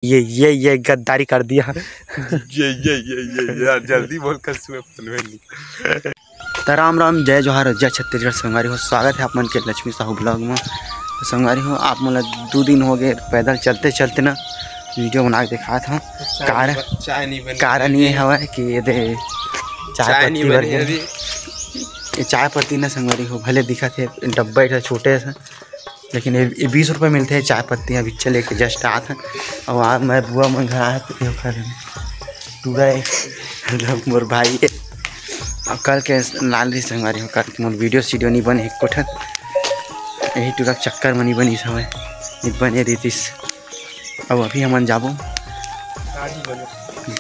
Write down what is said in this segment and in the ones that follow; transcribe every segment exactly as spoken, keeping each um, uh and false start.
ये ये ये गद्दारी कर दिया। ये ये ये ये ये यार, जल्दी बोल, कल सुबह फोन में नहीं। त राम राम, जय जोहार, जय छत्तीसगढ़ संगवारी हो। स्वागत है आप मन के लक्ष्मी साहू ब्लॉग में। तो संगवारी हो, आप मन ला दू दिन हो गए पैदल चलते चलते ना वीडियो बना के दिखात हूँ। चाय कार-, नहीं बन-, चाय नहीं बनी। कारण ये हवय कि ये दे चाय चाय नहीं पत्ती बर बनी गए। अभी। ये चाय पत्ती ना संगवारी हो, भले दिखत हे डब्बा एक छोटे से, लेकिन ये, ये बीस रुपये मिलते हैं चाय पत्ती। अभी चले के जस्ट आत हैं। और आ, मैं बुआ मन घर आया तो ये खा रहे टूरा है, मतलब मोर भाई है। अब कल के लाल रही संगवारी हो, कल के मोर वीडियो सीडियो नहीं बने एक कोठन, यही टूरा के चक्कर में नहीं बनी समय, नहीं बने रहीतिस। अब अभी हमन जाबो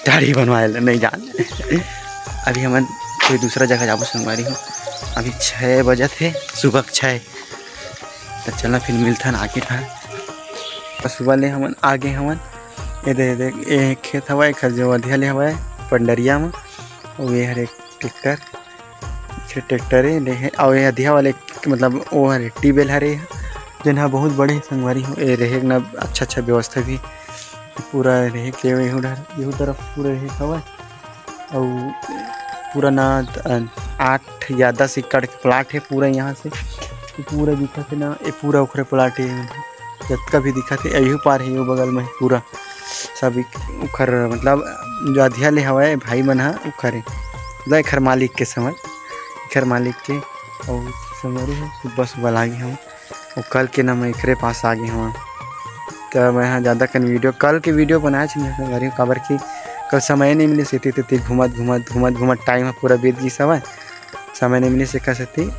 दाढ़ी बनवाए ला, नहीं जान। अभी हमन कोई दूसरा जगह जाबो संगवारी हो। अभी छः बजत हे, सुबह के छः। तो चला फिर मिलथन आगे ठा। तो सुबह ले हमन आगे हमन, ये दे, ये दे, ये खेत हवा, एक जो अधिया ले हवा पंडरिया में, वो ये हर एक ट्रैक्टर, एक ठे ट्रैक्टर हे, ले हे, और ये अधिया वाले, मतलब, वो हरे ट्यूबवेल हरे, जेन ह बहुत बड़े संगवारी हो। ये रहे ना, अच्छा अच्छा व्यवस्था भी, पूरा रहे के एहू डर, एहू तरफ पूरा रहे हवय। अउ पूरा ना, अ, आठ या दस एकड़ के प्लाट हे पूरा यहाँ से, पूरा दिखत हे ना, ये पूरा ओखरे प्लाट हे, जतका भी दिखत हे, यही पार हे, वो बगल में पूरा सब एक, ओखर, मतलब, जो अधिया ले हवय भाई मन ह, ओखर हे, मतलब, एखर मालिक के समझ, एखर मालिक के। अउ संगवारी हो, सुबह सुबह लागे हवं, अउ कल के ना मैं एकरे पास आगे हवं। त मैं ह ज़्यादा कन वीडियो, कल के वीडियो बनाए छन संगवारी हो, काबर कि कल समय नहीं मिले, सेती तेती घूमत घूमत घूमत घूमत टाइम ह पूरा बीत गिस हवय, समय नहीं मिले, से का सेती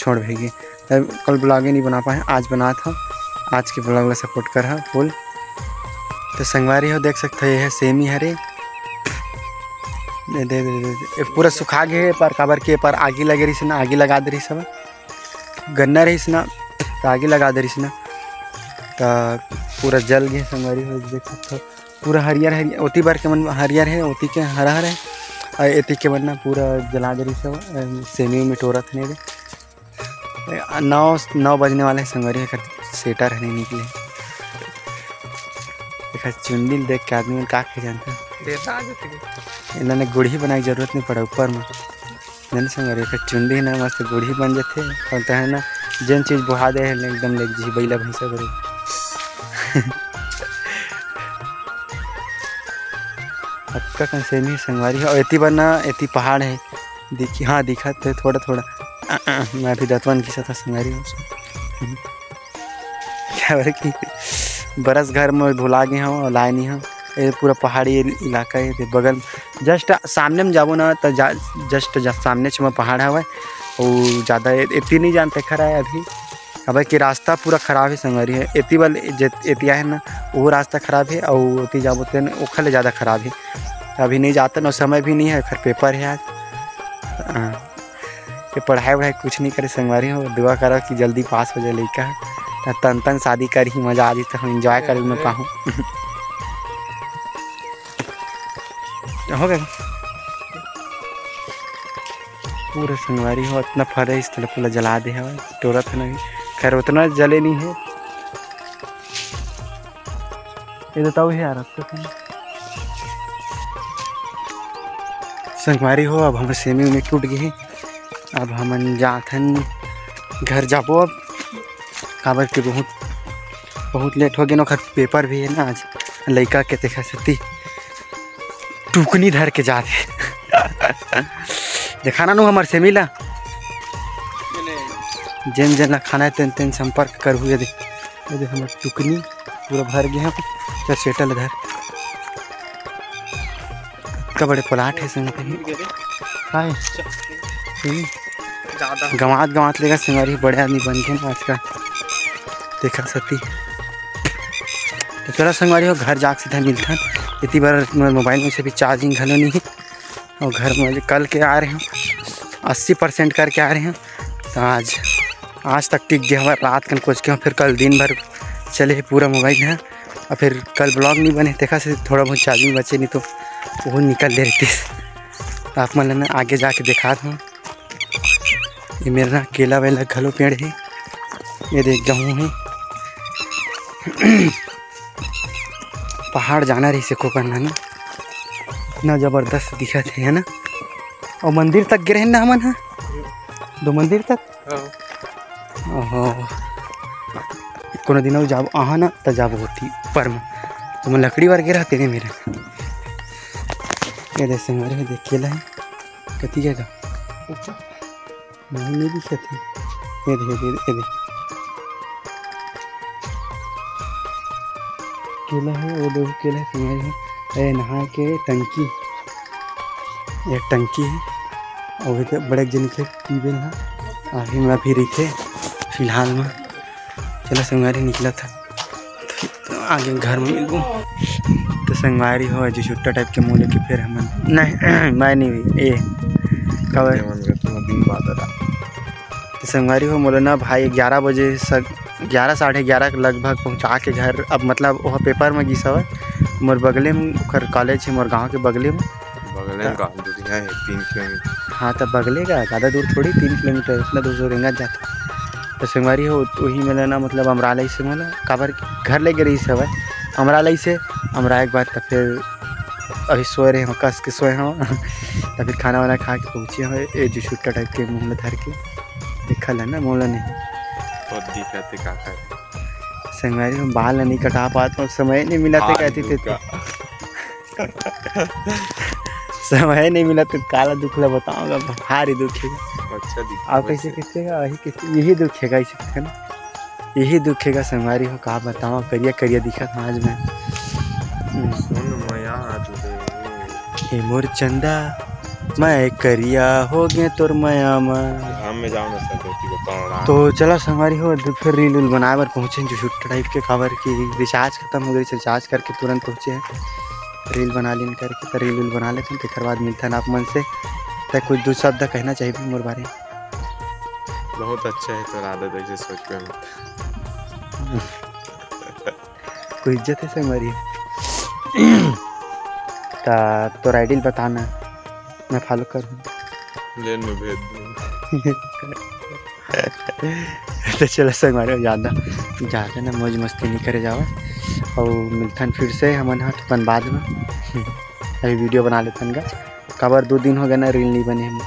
छोड़ भइगे। तब कल ब्लॉगे नहीं बना पाए, आज बनात हव, आज के ब्लॉग ला सपोर्ट कर हा फुल। तो संगवारी हो, देख सकते हो, ये है सेमी हरे, दे, दे, दे, दे, दे। ये पूरा सुखा गए हे, पर काबर के पर आगी लगे रहिस ना, आगी लगा दे रहिस हवय। गन्ना रहिस ना, त आगी लगा दे रहिस ना, त पूरा जल गए संगवारी हो, देख सकत हो। पूरा हरियर हरियर, ओती बर के मन हरियर हे, ओती के हरा हरा हे, अउ एती के मन ना पूरा जला दे रहिस हवय, सेमी में टोरत हे रे। ए, नौ, नौ बजने वाला हे संगवारी, एकर सेटर ह नहीं निकले। एकर चुंदी ल देख के आदमी मन का कहे जानथे? देता आ जाथे। इन्होंने गुड़ही बनाए के जरूरत नहीं पड़ा ऊपर में। जन संगवारी, एकर चुंदी ना मस्त गुड़ही बन जाथे। और तो है ना, जेन चीज बोहा दे है, एकदम लेग जी, बइला भैंसा बरे। अतका कन सेमी संगवारी हो, एती बर ना, एती पहाड़ है। दिखी, हाँ, दिखत हे थोड़ा थोड़ा। अ, अ, मैं भी दतवन घिसत हव संगवारी हो। क्या बोले कि बरस घर में भुला गए हव और लाए नहीं हव। ये पूरा पहाड़ी इल-, इलाका है, ये बगल just सामने में जाबो ना, तो जा, just जा, सामने च में पहाड़ हवय। और ज़्यादा ए-, एती नहीं जानते खरा है अभी। अब कि रास्ता पूरा खराब है संगवारी है, एती वाले जे-, एती आए ना, वो रास्ता खराब है, और ओती जाबो तेन ओखर ले ज़्यादा खराब है। अभी नहीं जाते ना, समय भी नहीं है, घर पेपर है आज। हाँ। ये पढ़ाई वढ़ाई कुछ नहीं करे संगवारी हो, दुआ करो कि जल्दी पास हो जाए लइका ह। त तन तन शादी करही, मजा आ जही, त हम एंजॉय करे में पाहूँ। हो गया पूरा संगवारी हो, इतना फरे इस तरफ पूरा जला दे हवय, टोरत हे ना। खैर उतना जले नहीं है। ये बताओ हे यार, अब तो संगवारी हो, अब हमर सेमी उमी टूट गई है। अब हमन जाथन घर जाबो अब, काबर के बहुत, बहुत लेट हो गए ना। ओखर पेपर भी है ना आज लइका के, तेखर सेती टुकनी धर के जात हे। देखाना नु हमर सेमी ला, जेन जेन ला खाना है तेन तेन संपर्क करहु। ये दे, ये दे हमर टुकनी पूरा भर गए हैं। चल सेटल धर। इतना बड़े प्लाट है संग कहीं। हाय। हम्म। गंवात गंवात लेगा संगवारी, बड़े आदमी बन गए ना आजकल। देखा सती। तो चलो संगवारी हो, घर जाके सीधा मिलथन। इतनी बार मोबाइल में से भी चार्जिंग घलो नहीं है। और घर में कल के आ रहे हैं, अस्सी परसेंट करके आ रहे हैं। तो आज, आज तक टिक गया हमारा, रात कन कोच के, फिर कल दिन भर चले पूरा मोबाइल है। और फिर कल ब्लॉग नहीं बने, देखा से थोड़ा बहुत चार्जिंग बचे, नहीं तो वो निकल दे रहती। तो आप मन ला ना आगे जाके दिखात हूँ। ये मेरा ना केला वेला घलो पेड़ है, ये देख गहूँ है। पहाड़ जाना रहिस एको करना ना, इतना जबरदस्त दिखत हे, है ना? अउ मंदिर तक गे रहेन ना हमन ह, दो मंदिर तक। हाँ। ओहो, कोनो दिन अउ जाबो, आहा ना, त जाबो होती ऊपर में। तुमन लकड़ी बर गे रहते ने मेरा। ये दे संगवारी हो, देख केला हे, कति जगह ऊपर। नहीं, नहीं दिखत हे। ये दे, ये दे, ये दे। केला हे, वो दो केला हे, संगवारी हो। ए, नहा के टंकी, ये टंकी हे, अउ एक बड़े जन के ट्यूबवेल हे, अभी में अभी रहिथे फिलहाल में। चलो संगवारी, निकलत हे, आगे घर में मिलबो। तो संगवारी हो, जो छुट्टा टाइप के मुँह लेके फिर हमन, नहीं, मैं नहीं हुई, ए, कब है? दिन बाद आ रहा। तो संगवारी हो, मोला ना भाई ग्यारह बजे स-, ग्यारह, साढ़े ग्यारह के लगभग पहुँचा के घर, अब मतलब वो पेपर में गिस हवय, मोर बगले में ओकर कॉलेज हे, मोर गाँव के बगले में। बगले में त का, दूरिहा हे, तीन किलोमीटर। हाँ, त बगले का, ज़्यादा दूर थोड़ी, तीन किलोमीटर, इतना दूर तो रेंगत जाता। तो संगवारी हो, वही में ना, मतलब अमरालई से मोला, काबर घर ले गे रहिस हवय, अमरालई से, अमराए के बाद त फिर अभी सोए रहे हो, कस के सोए हो। त फिर खाना वाना खा के पहुँचे हो, ए जो छुट्टा टाइप के मुँह में धर के। देखा ला ना, मोला नहीं। बहुत दिक्कत है काका। संगवारी हो, बाल नहीं कटा पात हो, समय नहीं मिला थे, भारी कहती थे दुख का। समय नहीं मिला तो काला दुख ला बताऊंगा, भारी दुख है। अच्छा दिख-, आप कैसे वैसे। किसके का, वही किसके, यही दुख है, कैसे है ना? यही दुख है का संगवारी हो, का बताओ, करिया करिया दिखत हूँ आज मैं। हम्म। सुन मया आज रे। हे मोर चंदा, मैं करिया हो गे तोर मया म। घाम में जाओ ना सर, धोती को पकड़ा। तो चला संगवारी हो, फिर रील उल बनाए बर पहुँचे जो छुट्टा टाइप के, काबर कि रिचार्ज खत्म हो गई, रिचार्ज करके तुरंत पहुँचे हैं। रील बना लेन करके, तो रील उल बना लेते हैं, तेकर बाद मिलते हैं आप मन से। तो कुछ दो शब्द कहना चाहिए मोर बारे में। बहुत अच्छा है तोर आदत, ऐसे सोच पे मत। कोई इज्जत है संगवारी? ता तोर आईडी बताना, मैं फॉलो करूँ। ले, मैं भेज दूँ। तो चलो संगवारी, ज़्यादा, ज़्यादा ना मौज मस्ती नहीं करे जावा, और मिलथन फिर से हमन ह अपन बाद में। अभी वीडियो बना लेथन गा, काबर दो दिन हो गए ना रील नहीं बने हम,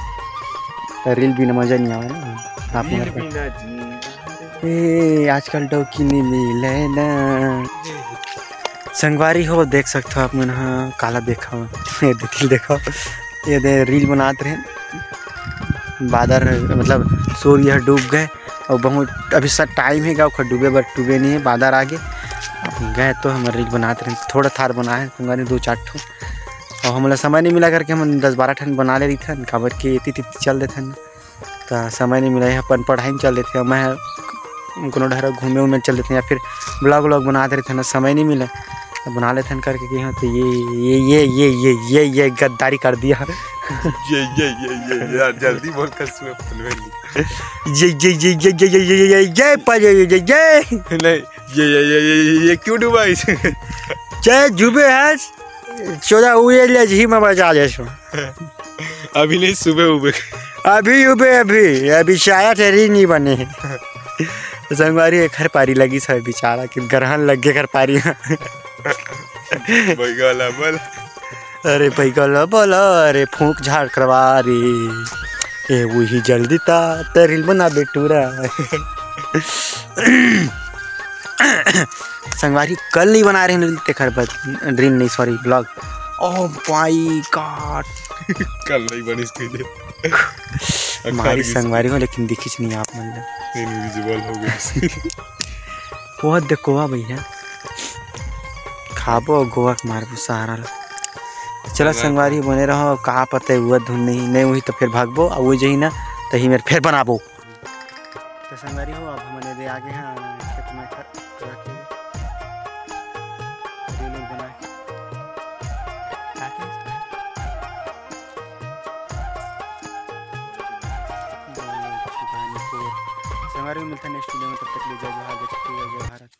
तो रील बिना मजा नहीं आवे ना। आप रील मन बिना जी। ए, आजकल डौकी नहीं मिले ना। संगवारी हो, देख सकते हो आप मन ह, काला देखा, ये देखिल देखो, ये दे रील बनात रहे, बादर मतलब सूर्य ह डूब गए, और बहुत अभी सा टाइम है गा, ओखर डूबे बर, डूबे नहीं है, बादर आगे गए तो हमर रील बनात रहे, थोड़ा थार बना है, संगवारी दो चार ठो, और हमला समय नहीं मिला करके हम दस बारह ठन बना ले रही थन, काबर के एती तेती चल देथन। त समय नहीं मिला, अपन पढ़ाई में चल देथे। मैं कोनो डहर घूमे उमे चल देथे या फिर vlog vlog बनात रहिथे ना, समय नहीं मिले, त बना लेथन करके कि हाँ, तो ये, ये, ये गद्दारी कर दिया। ये, ये, ये, ये, यार, जल्दी बोल, कसम है, फुलवेली। ये, ये, ये, ये, ये, ये, ये, ये, ये, ये, पा-, ये, ये, ये, ये। नहीं, ये, ये, ये, ये, ये, ये क्यों डूबा इसे? जय जुबे है। चौदह उबे ले जी, मैं बचा ले सो। अभी नहीं, सुबह उबे। अभी उबे, अभी, अभी शायद रील नहीं बने। संगवारी, एकर पारी लगी सब बेचारा के ग्रहण लग गए, एकर पारी। बैगला बोल। अरे बैगला बोल, अरे फूंक झाड़ करवा रे। ए, वही जल्दी ता, ते रील बना बेटूरा। संगवारी, कल नहीं बना रहे हैं तेखर बर रील नहीं, sorry, vlog। Oh my God। कल नहीं बनिस कहिदे। मारी संगवारी हो, लेकिन दिखिस नहीं आप मन ल। Invisible हो गए। वो देखो भैया, खाबो गोवा के मारबो सहारा ला। चला संगवारी, बने रहो, का पता है वो धुन नहीं, नहीं वही तो फिर भागबो, आ वो जही ना, तही मेर फिर बनाबो। तो संगवारी हो, अब हमन एदे आगे हैं खेत में ख-, थोड़ा के रील उल बना के। ताकि संगवारी हो, मिलता है next video में, तब तक के लिए जय जोहार, जय छत्तीसगढ़, जय भारत।